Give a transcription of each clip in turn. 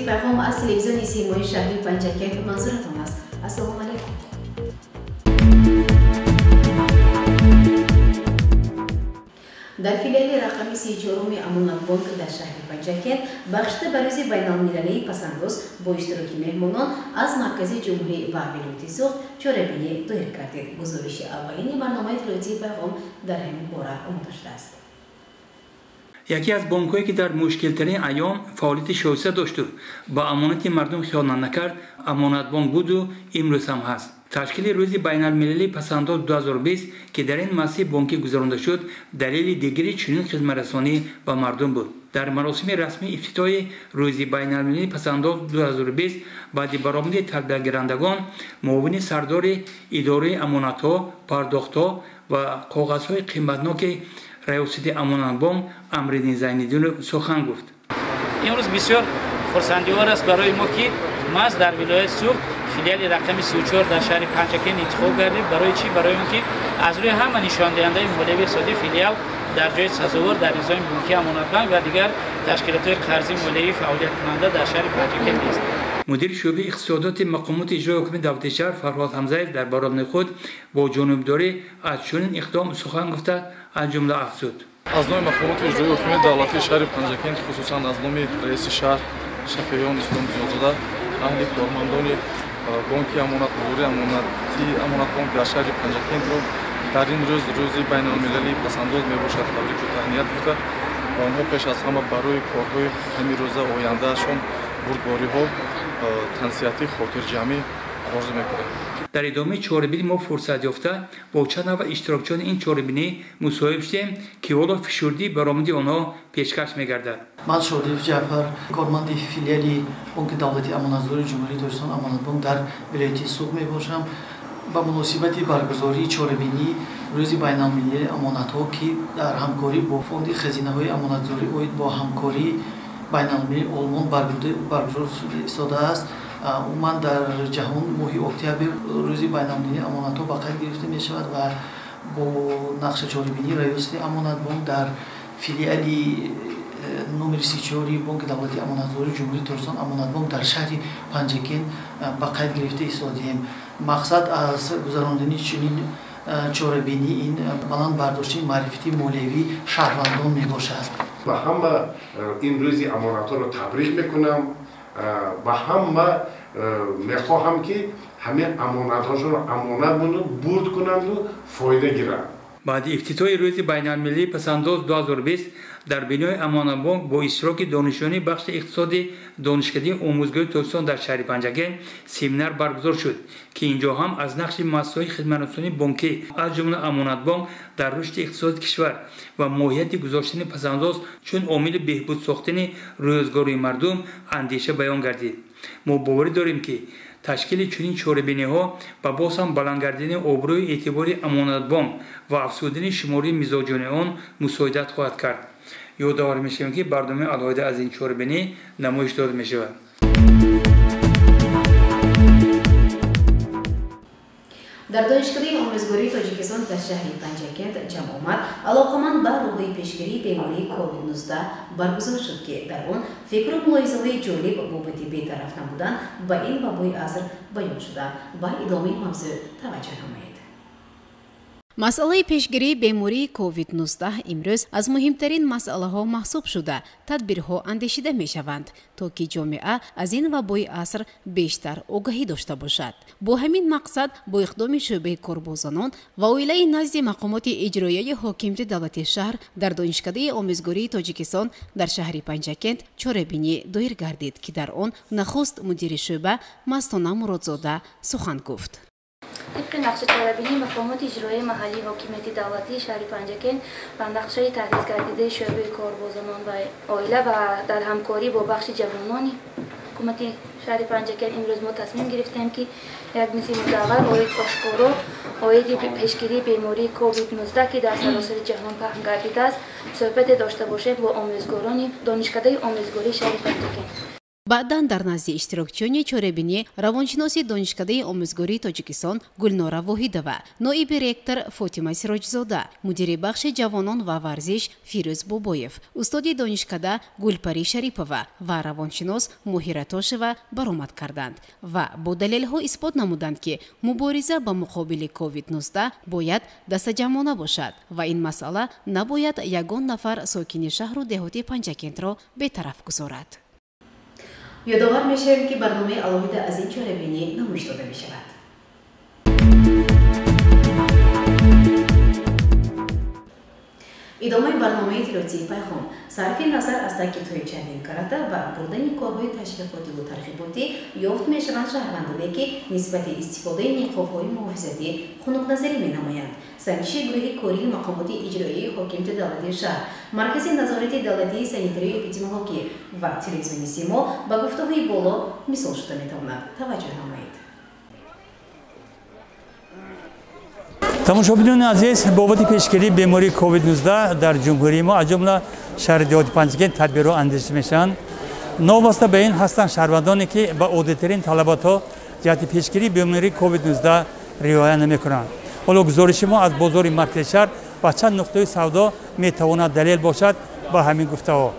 иттилоотии Пайғом аз телевизиони Симои шаҳри Панҷакент манзуратон аст. Ассалому алайкум. Дар филиали рақами 34-уми Амонатбонк дар шаҳри Панҷакент бахшида ба рӯзи байналмилалии пасандоз бо иштироки меҳмонон аз маркази ҷумҳурӣ ва вилояти Суғд чорабинӣ доир кардид. Гузориши аввалини барномаи иттилоотии Пайғом дар ҳамин бора омода шудааст. Яке аз бонкҳое ки дар мушкилтарин айём фаъолияти шоиста дошту ба амонати мардум хиёнат накард, Амонатбонк буду имрӯз ҳам ҳаст. Ташкили рӯзи байналмилалии пасандоз 2020, ки дар ин муассисаи бонкӣ гузаронда шуд, далели дигари чунин хизматрасонӣ ба мардум буд. Дар маросими расмии ифтитоҳи рӯзи байналмилалии пасандоз 2020 баъди баромади тарбиятгирандагон муовини сардори идораи амонатҳо, пардохтҳо ва коғазҳои қиматноки раёсати Амонатбонк Амриддин Зайниддинов сухан гуфт. Имрӯз бисёр хурсандиовар аст барои мо, ки маҳз дар вилояти Суғд филиали рақами 34 дар шаҳри Панҷакент интихоб гардид. Барои чӣ? Барои он ки аз рӯи ҳама нишондиҳандаи молиявии иқтисодӣ филиал дар ҷои сазовор дар низоми бонкии Амонатбанк ва дигар ташкилотҳои қарзии молиявӣ фаъолияткунанда дар шаҳри Панҷакент нест. Мудири шӯъбаи иқтисодоти мақомоти иҷрои ҳукумати давлати шаҳр Фарҳод Ҳамзаев дар баромади худ бо ҷонибдорӣ аз чунин иқдом сухан гуфта, аз ҷумла афзуд: Аз номи мақомоти иҷрои ҳукумати давлатии шаҳри Панҷакент, хусусан аз номи раиси шаҳр Шафеён Ислом Зиёзода, аҳли кормандони бонки амонатгузорӣ амонати Амонатбонк дар шаҳри Панҷакентро дар ин рӯз, рӯзи байналмилалии пасандоз мебошад, табрику таҳният гуфта, ба онҳо пеш аз ҳама барои корҳои ҳамин рӯза ояндаашон бурдбориҳо, тансиҳатӣ, хотирҷамъӣ орзу мекунем. Дар идомаи чорабинӣ мо фурсат ёфта бо чанд нафар иштирокчиёни ин чорабинӣ мусоҳиб шудем, ки ҳоло фишурдии баромади онҳо пешкаш мегардад. Ман Шодиев Ҷаъфар, корманди филиали Бонки давлатии амонатгузории Ҷумҳурии Тоҷикистон Амонатбонк дар вилояти Суғд мебошам. Ба муносибати баргузории чорабинии рӯзи байналмилалии амонатҳо, ки дар ҳамкорӣ бо фонди хазинаҳои амонатгузорӣ оид бо ҳамкории байналмилалии Олмон баргузор истодааст, умуман дар ҷаҳон моҳи октябр рӯзи байналмилалии амонатҳо ба қайд гирифта мешавад ва бо нақша чорабинии раёсати Амонатбонк дар филиали номери 34 Бонки давлатии амонатгузории Ҷумҳурии Тоҷикистон Амонатбонк дар шаҳри Панҷакент ба қайд гирифта истодем. Мақсад аз гузарондани чунин чорабинӣ ин баланд бардоштани маърифати молиявии шаҳрвандон мебошад. Ба ҳама ин рӯзи амонатҳоро табрик мекунам, ба ҳама мехоҳам, ки ҳамин амонатҳошонро амонат монанд, бурд кунанду фоида гиранд. Баъди ифтитоҳи рӯзи байналмилалии пасандоз 2020 дар бинои Амонатбонк бо иштироки донишҷӯёни бахши иқтисоди Донишкадаи омӯзгории Тоҷикистон дар шаҳри Панҷакент семинар баргузор шуд, ки инҷо ҳам аз нақши муассисаҳои хизматрасонии бонкӣ, аз ҷумла Амонатбонк, дар рушди иқтисоди кишвар ва моҳияти гузоштани пасандоз чун омили беҳбуд сохтани рӯзгори мардум андеша баён гардид. Мо боварӣ дорем, ки ташкили чунин чорабиниҳо ба боз ҳам баланд гардидани обрӯи эътибори Амонатбонк ва афзудани шумораи мизоҷони он мусоидат хоҳад кард. Ёдовар мешавем, ки барномаи алоҳида аз ин чорабинӣ намоиш дода мешавад. Дар Донишкадаи омӯзгории Тоҷикистон дар шаҳри Панҷакент ҷамъомад алоқаманд ба роҳҳои пешгирии бемории COVID-19 баргузор шуд, ки дар он фикру мулоҳизаҳои ҷолиб бобати бетараф набудан ба ин вабои аср баён шуда. Ба идомаи мавзӯъ таваҷҷӯҳ намоед. Масъалаи пешгирии бемории COVID-19 имрӯз аз муҳимтарин масъалаҳо маҳсуб шуда, тадбирҳо андешида мешаванд, то ки ҷомеа аз ин вабои аср бештар огаҳӣ дошта бошад. Бо ҳамин мақсад бо иқдоми шӯъбаи корбозанон ва оилаи назди мақомоти иҷроияи ҳокимияти давлати шаҳр дар Донишкадаи омӯзгории Тоҷикистон дар шаҳри Панҷакент чорабинӣ доир гардид, ки дар он нахуст мудири шӯъба Мастона Муродзода сухан гуфт. Тибқи нақша чорабинии мақомоти иҷроияи маҳаллии ҳокимияти давлатии шаҳри Панҷакент ва нақшаи таҳризгардидаи шӯъбаи корбозанон ва оила ва дар ҳамкорӣ бо бахши ҷавонони ҳукумати шаҳри Панҷакент имрӯз мо тасмим гирифтем, ки як мизи мудаввар оид ошкоро оиди пешгирии бемории COVID-19, ки дар саросари ҷаҳон паҳн гардидааст, суҳбате дошта бошем бо омӯзгорони Донишкадаи омӯзгории шаҳри Панҷакент. Баъдан дар назди иштирокчиёни чорабинӣ равоншиноси Донишкадаи омӯзгории Тоҷикистон Гулнора Воҳидова, ноиби ректор Фотима Сироҷзода, мудири бахши ҷавонон ва варзиш Фирӯз Бобоев, устоди донишкада Гулпарӣ Шарипова ва равоншинос Моҳира Тошева баромад карданд ва бо далелҳо исбот намуданд, ки мубориза ба муқобили COVID-19 бояд дастаҷамъона бошад ва ин масъала набояд ягон нафар сокини шаҳру деҳоти Панҷакентро бетараф гузорад. Ёдовар мешавем, ки барномаи алоҳида аз ин чорабинӣ намоиш дода мешавад. Идомаи барномаи иттилоотии Пайғом. Сарфи назар аз таъкидҳои чандин карата ва бурдани корҳои ташвиқотиву тарғиботӣ ёфт мешаванд шаҳрвандоне, ки нисбати истифодаи ниқобҳои муҳофизатӣ хунукназарӣ менамоянд. Санҷиши гурӯҳи кории мақомоти иҷроии ҳокимияти давлатии шаҳр, Маркази назорати давлатии санитарию эпидемиологӣ ва телевизиони Симо ба гуфтаҳои боло мисол шуда метавонад. Таваҷҷӯҳ намоед. Тамошобинони азиз, бобати пешгирии бемории COVID-19 дар ҷумҳурии мо, аз ҷумла шаҳри деҳоти Панҷакент, тадбирҳо андешида мешаванд. Новобаста ба ин ҳастанд шаҳрвандоне, ки ба оддитарин талаботҳо ҷиҳати пешгирии бемории COVID-19 риоя намекунанд. Ҳоло гузориши мо аз бозори маркази шаҳр ва чанд нуқтаи савдо метавонад далел бошад ба ҳамин гуфтаҳо.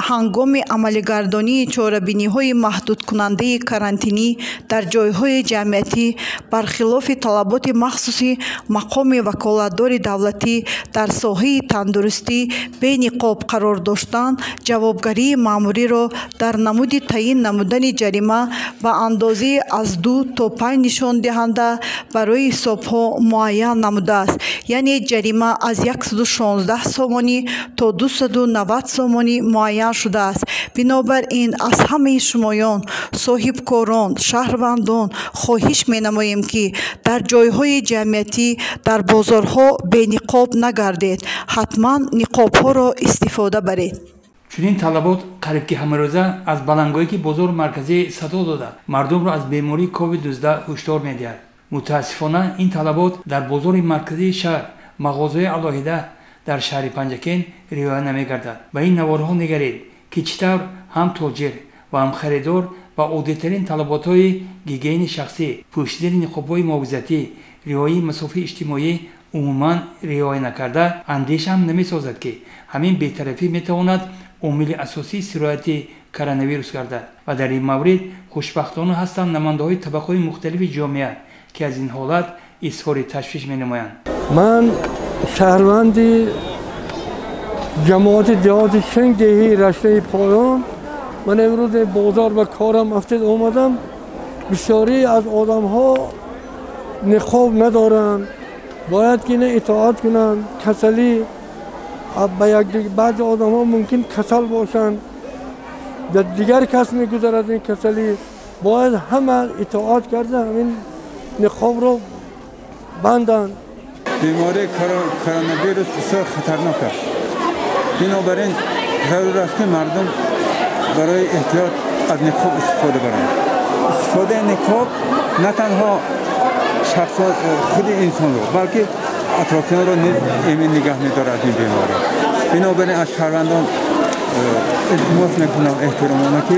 Ҳангоми амалигардонии чорабиниҳои маҳдудкунандаи карантинӣ дар ҷойҳои ҷамъиятӣ бархилофи талаботи махсуси мақоми ваколатдори давлатӣ дар соҳаи тандурустӣ бениқоб қарор доштан, ҷавобгарии маъмуриро дар намуди таъин намудани ҷарима ба андозаи аз 2 то 5 нишондиҳанда барои ҳисобҳо муайян намудааст, яъне ҷарима аз 116 сомонӣ то 290 сомонӣ муайян шудааст. Бинобар ин аз ҳамаи шумоён, соҳибкорон, шаҳрвандон хоҳиш менамоем, ки дар ҷойҳои ҷамъиятӣ, дар бозорҳо бениқоб нагардед, ҳатман ниқобҳоро истифода баред. Чунин талабот қариб ки ҳамарӯза аз баландгоҳе ки бозори марказӣ садо дода, мардумро аз бемории COVID-19 ҳушдор медиҳад. Мутаассифона, ин талабот дар бозори марказии шаҳр, мағозаҳои алоҳида дар шаҳри Панҷакент риоя намегардад. Ба ин наворҳо нигаред, ки чӣ тавр ҳам тоҷир ва ҳам харидор ба оддитарин талаботҳои гигиени шахсӣ, пӯшидани ниқобҳои муҳофизатӣ, риояи масофаи иҷтимоӣ умуман риоя накарда, андеша ҳам намесозад, ки ҳамин бетарафӣ метавонад омили асосии сирояти коронавирус гардад. Ва дар ин маврид хушбахтона ҳастанд намояндаҳои табақаҳои мухталифи ҷомеа, ки аз ин ҳолат изҳори ташвиш менамоянд. Ман шаҳрванди ҷамоати деҳоти Шенг, деҳии Раштаи Поён. Ман имрӯз бозор ба корам афтид омадам. Бисёре аз одамҳо ниқоб надоранд, бояд ки ина итоат кунанд. Касалӣ ба баъзе одамҳо мумкин касал бошанд, дигар кас мегузарад ин касалӣ. Бояд ҳама итоат карда ҳамин ниқобро банданд. Бемории коронавирус бисёр хатарнок аст. Бинобар ин зарур аст, ки мардум барои эҳтиёт аз ниқоб истифода баранд. Истифодаи ниқоб на танҳо шахсо худи инсонро, балки атрофиёнро низ эмин нигаҳ медорад аз ин беморӣ. Бинобар ин аз шаҳрвандон илтимос мекунам эҳтиромона, ки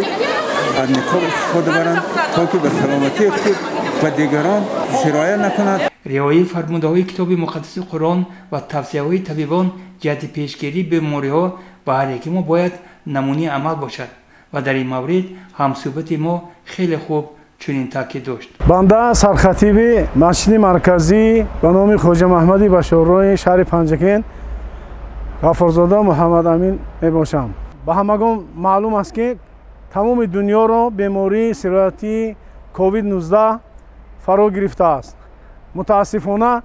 аз ниқоб истифода баранд, то ки ба саломатии худ ва дигарон сироят накунанд. Риояи фармудаҳои китоби муқаддаси Қуръон ва тавсияҳои табибон ҷиҳати пешгирии бемориҳо ба ҳар яки мо бояд намунаи амал бошад ва дар ин маврид ҳамсӯҳбати мо хеле хуб чунин таъкид дошт. Банда сархатиби масҷиди марказӣ ба номи Хоҷа Маҳмади Башоррои шаҳри Панҷакент Ғаффорзода Муҳаммад Амин мебошам. Ба ҳамагон маълум аст, ки тамоми дунёро бемории сироятии COVID-19 фаро гирифтааст. Мутаассифона,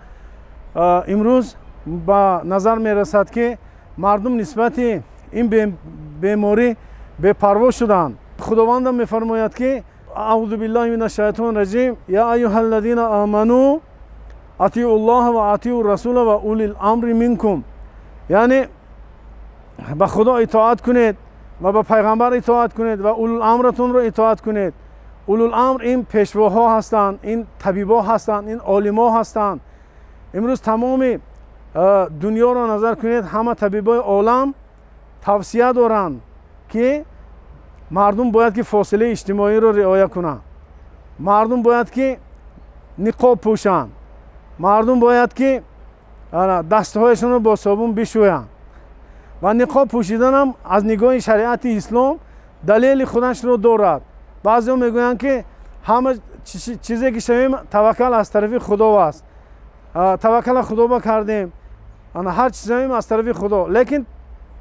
имрӯз ба назар мерасад, ки мардум нисбати ин беморӣ бепарво шуданд. Худовандам мефармояд, ки аъузу биллаҳи мина шайтони раҷим, я айюҳаллазина аману атиуллоҳа ва атиу расула ва улил амри минкум, яъне ба Худо итоат кунед ва ба пайғамбар итоат кунед ва улул амратонро итоат кунед. Улул амр ин пешвоҳо ҳастанд, ин табибо ҳастанд, ин олимо ҳастанд. Имрӯз тамоми дунёро назар кунед, ҳама табибои олам тавсия доранд, ки Мардум бояд ки фосилаи иҷтимоиро риоя кунанд, мардум бояд ки ниқоб пӯшанд, мардум бояд ки дастҳояшонро бо собун бишӯянд. Ва ниқоб пӯшиданам аз нигоҳи шариати ислом далели худашро дорад. Баъзеҳо мегӯянд ки ҳама чизе ки шавем таваккал аз тарафи Худо аст, таваккала Худо кардем, ҳар чиз шавем аз тарафи Худо, лекин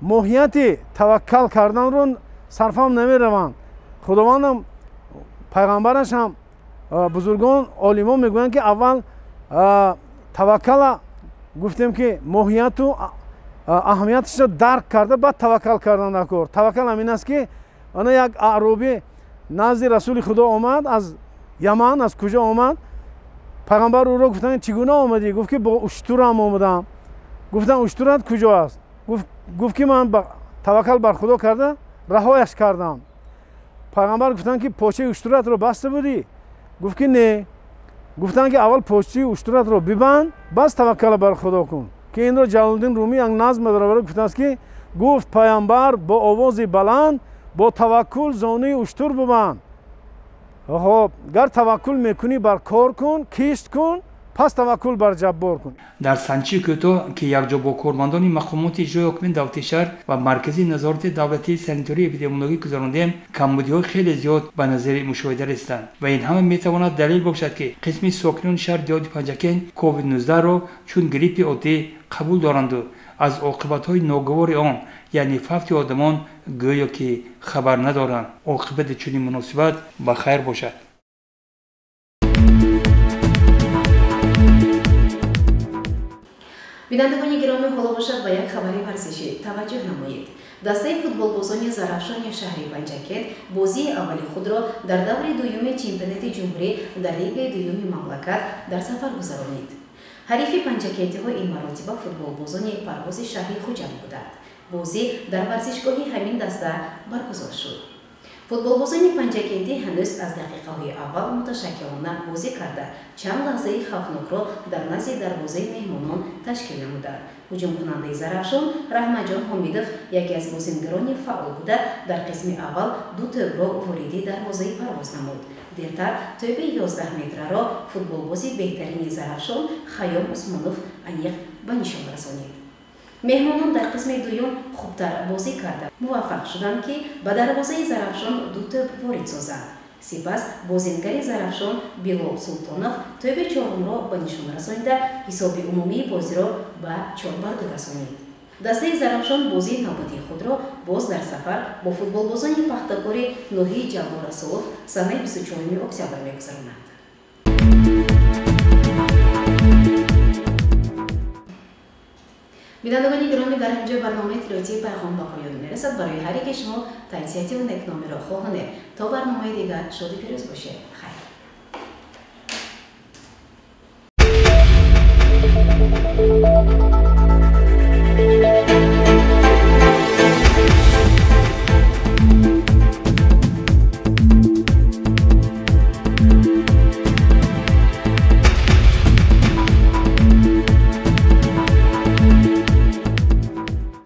моҳияти таваккал карданро сарфам намераванд. Худовандам пайғамбараш ҳам бузургон олимон мегӯянд ки аввал таваккала гуфтем ки моҳияту аҳамияташро дарк карда баъд таваккал кардан дар кор. Таваккал ҳамин аст ки ана як аъробӣ назди Расули Худо омад, аз Яман, аз куҷо омад. Пайғамбар ӯро гуфтанд чӣ гуна омадӣ? Гуфт ки бо уштурам омадам. Гуфтанд уштурат куҷо аст? Гуфт ки ман таваккал бар Худо карда раҳояш кардам. Пайғамбар гуфтанд ки почаи уштуратро баста будӣ? Гуфт ки не. Гуфтанд ки аввал почаи уштуратро бибанд, бас таваккал бар Худо кун. Ки инро Ҷалолиддин Румӣ як назм дароварда гуфтааст ки гуфт пайғамбар бо овози баланд бо таваккул зонуи уштур бибанд. Хоб, гар таваккул мекунӣ бар кор кун, кишт кун, пас таваккул бар ҷаббор кун. Дар санҷиши кӯтоҳ, ки якҷо бо кормандони мақомоти иҷрои ҳокимияти давлатии шаҳр ва Маркази назорати давлатии санитарию эпидемиологӣ гузарондем, камбудиҳо хеле зиёд ба назари мушоҳида расиданд ва ин ҳама метавонад далел бошад, ки қисми сокинони шаҳр деҳоти Панҷакент COVID-19-ро чун гриппи оддӣ қабул доранду аз оқибатҳои ногувори он, яъне фавти одамон, гӯё ки хабар надоранд. Оқибати чунин муносибат ба хайр бошад. Бинандагони гиромӣ, ҳоло бошад ба як хабари варзишӣ таваҷҷӯҳ намоед. Дастаи футболбозони Зарафшони шаҳри Панҷакент бозии аввали худро дар даври дуюми чемпионати ҷумҳурӣ дар лигаи дуюми мамлакат дар сафар гузаронид. Ҳарифи панҷакентиҳо ин маротиба футболбозони парвози шаҳри Хуҷанд буданд. Бозӣ дар варзишгоҳи ҳамин даста баргузор шуд. Футболбозони панҷакентӣ ҳанӯз аз дақиқаҳои аввал муташаккилона бозӣ карда, чанд лаҳзаи хавфнокро дар назди дарвозаи меҳмонон ташкил намуданд. Ҳуҷумкунандаи Зарафшон Раҳматҷон Ҳомидов яке аз бозингарони фаъол буда, дар қисми аввал ду тӯбро вориди дарвозаи парвоз намуд. Дертар тӯби 11 метраро футболбози беҳтарини Зарафшон Хайём Усмонов аниқ ба нишон расонид. Меҳмонон дар қисми дуюм хубтар бозӣ карда муваффақ шуданд, ки ба дарвозаи Зарафшон ду тӯб ворид созанд. Сипас бозингари Зарафшон Билол Султонов тӯби чорумро ба нишон расонида ҳисоби умумии бозиро ба 4-2 расонид. Дастаи Зарафшон бозии навбатии худро боз дар сафар бо футболбозони пахтакори ноҳияи Ҷаббор Расулов санаи 24 октябр мегузаронанд. Бинандагони гиромӣ, дар ҳамҷои барномаи иттилоотии Пайғом ба поён мерасад. Барои ҳар яке шумо тансиҳативу некномиро хоҳонем. То барномаи дигар шоду пирӯз бошед. Хайр.